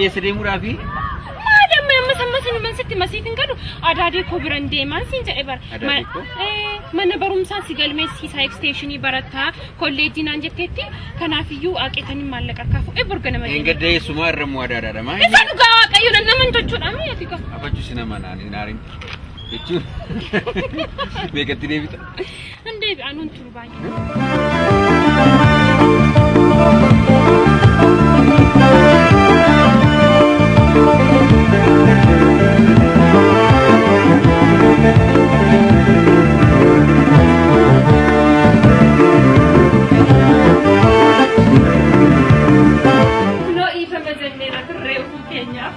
Eessa deemuudhaafi? Maali amma amma samma sinuman sitti masiitiin galu adaadee koo biran deemaan siin jedhe bara. Adaadee koo? Mana barumsaa si galmeessisaa eksteeshinii barattaa kolleejjii naan jetteetti kanaafiyyuu aqeetanii maallaqa harkaa fuudhee borga nama deema. Engadda eessumaa irra immoo adaadaadha maa? Isa dhugaa waaqayyo nan naman jechuudha mi'a tika. Afachu si nama naan hin aarin. Jechuun meeqatti deebita? Hin deebi'an hun turu baay'ee. Kunoo dhiifama jenneera turree ofii keenyaaf.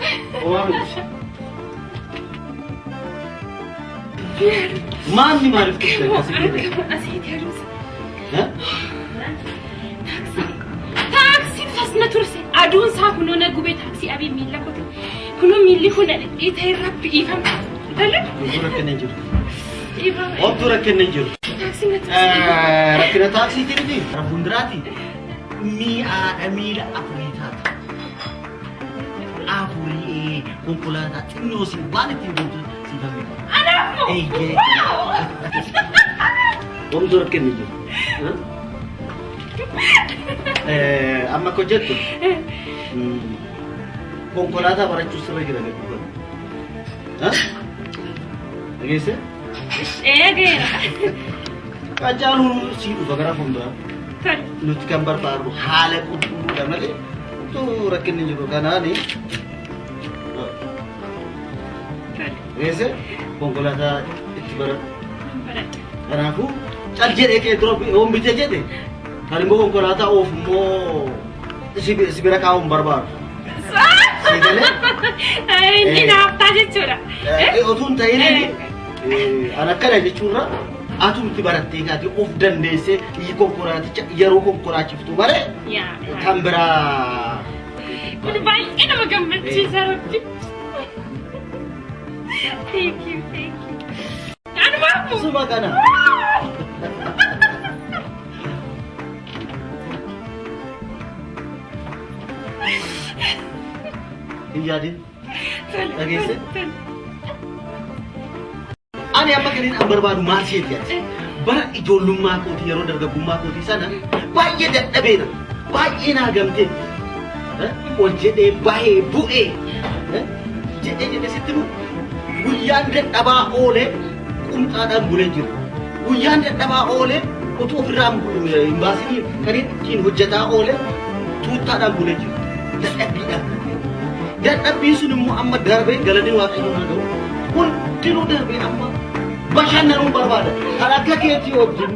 Maanni maaliif turte akkasii godhe? Argamu asiiti aduusa. Eh? Taaksii tas na turse. Aduun isaa kunoo na gubee taaksii abee miilla kote. Kunoo miilli kun na dhidhiitee rabbi dhiifama. Tole Homtuu rakkinni hin jiru. dhiifama. Homtuu rakkinni hin jiru. Taaksii na turse. Rakkina taaksiitii miti. Gara fuulduraati. Mi'aadha miila afurii taata. Afurii konkolaataa xinnoo si waan ittiin deemtu si fammi. Anaaf moo? Eeyyee. Waaw! Homtuu rakkinni hin jiru. Amma akka hojjettu konkolaataa barachuu sirra jira gadi dhugaa. Dhageessee? Eegeera. Qacaaluun sii dhufa gara fuulduraa. Tole. Nuti kan barbaadnu haala qulqulluudha malee utuu rakkinni jiru kanaani. Tole. Dhageessee? Konkolaataa itti baradhu. Baradha. Kanaafuu cal jedhee kee dura yoon bite jedhe kan immoo konkolaataa oofu immoo si bira kaa'uu hin barbaadu. Si galee? Inni naaftaa jechuudha. Otuu hin ta'in an akkana jechuurra atumti barattee kaatee of dandeessee konkolaaticha yeroo konkolaachiftu malee Yaa. kan biraa. Kun baay'ee nama gammachiisa rabbi. Thank you, thank you. Anumaaf moo? Suma kana. Hin yaadin. Tole, Dhageesse? tole, Ani amma kan an barbaadu maal seeti ati? Bara ijoollummaa kootii yeroo dargaggummaa kootii sana baay'ee dadhabeera. Baay'ee naa gamtee. Ol jedhee bahee bu'ee jedhee jedhee sitti nu guyyaan dadhabaa oolee qumxaadhaan bulee jira. Guyyaan dadhabaa oolee utuu ofirraa hin baasinii kan ittiin hojjetaa oolee tuuttaadhaan bulee jira. Dadhabbiidhaan kan ta'e. Dadhabbiin sun immoo amma darbee galanni waaqayyoon haa ga'u. Hundinuu darbee amma bashannanuun barbaada. Kan akka keetii wajjin.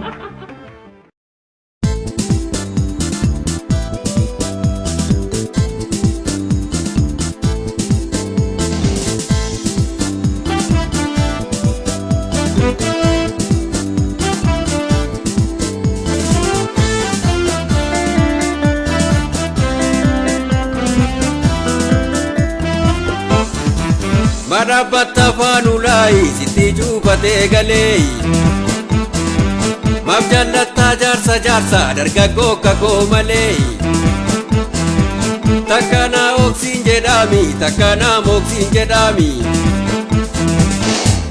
Madabbatta faanulaayi sitti cuufatee galee. Maaf jaallattaa jaarsa jaarsa dargaggoo kakoo malee. Takka naa oksiin jedhaami takka naa moksiin jedhaami.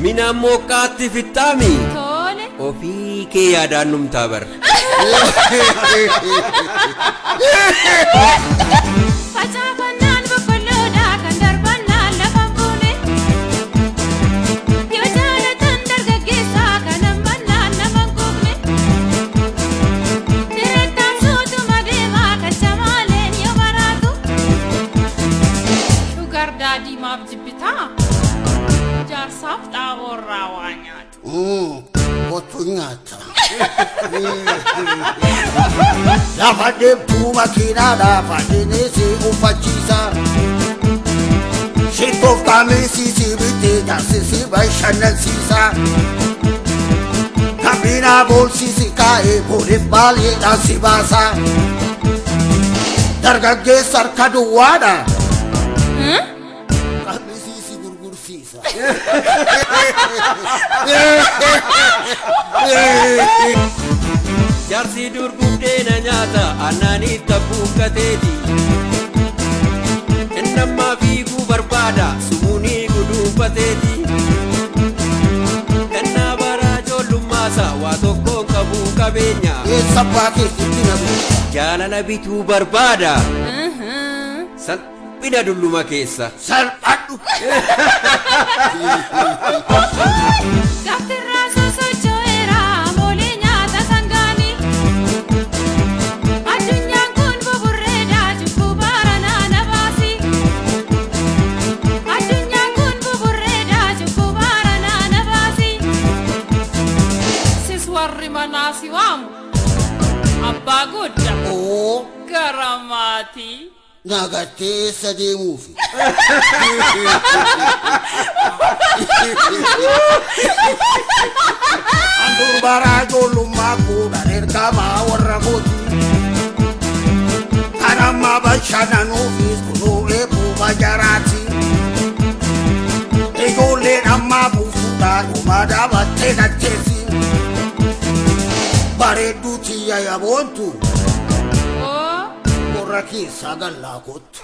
Mina moqqaatti fixxaami. Tole. Ofii kee yaadaan numtaa bara. Facaafannaan boqqolloodha kan darbannaan lafa buune. Yoo jaalatan dargaggeessaa kan hambannaan nama hin quufne. Direettaan suutuma deemaa kan jamaaleen yoo maraatu. Shugar daadii maaf jibbitaa? Jaarsaaf xaaboorraa waa nyaatu. Kottu nyaata. Lafa deemtuu makiinaadha fadhiinii si uffachiisa. Shittoof qaamisii si bittee taasisi bashannansiisa. Kabinaa boolsiisi kaa'ee booliif baaleedhaan si baasa. Dargaggeessa harka duwwaadha. Qamisii si gurgursiisa. Jaarsi dur buddeena nyaata aannaanitti abbuuqqateeti. Ijoolleen ammaa fiiguu barbaada sumuunii guduunfateeti. Gannaa bara ijoollummaasa waa tokkoon qabu qabeenya. Eessa abbaa keetitti na beekta? Jaalala bituu barbaada salphina dulluma keessa. Salphadhu. Gaaftirraa sosocho'eera moolee nyaata sangaanii. Addunyaan kun buburreedha cubbuu baranaa na baasi. Addunyaan kun buburreedha cubbuu baranaa na baasi. Sis warri manaa si waamu abbaa guddaa Oo gara maatii. nagartee eessa deemuufi? Andur bara ijoollummaa kuudhan ergamaa warra kooti. Kan amma bashannanuufis kunuu eebbuuma jaraati. Ijoolleen ammaa buufuudhaan dhumaa dhaabattee dachheessi. Bareedduu tiyya yaboontu Oo. warra keessaa gallaa kottu.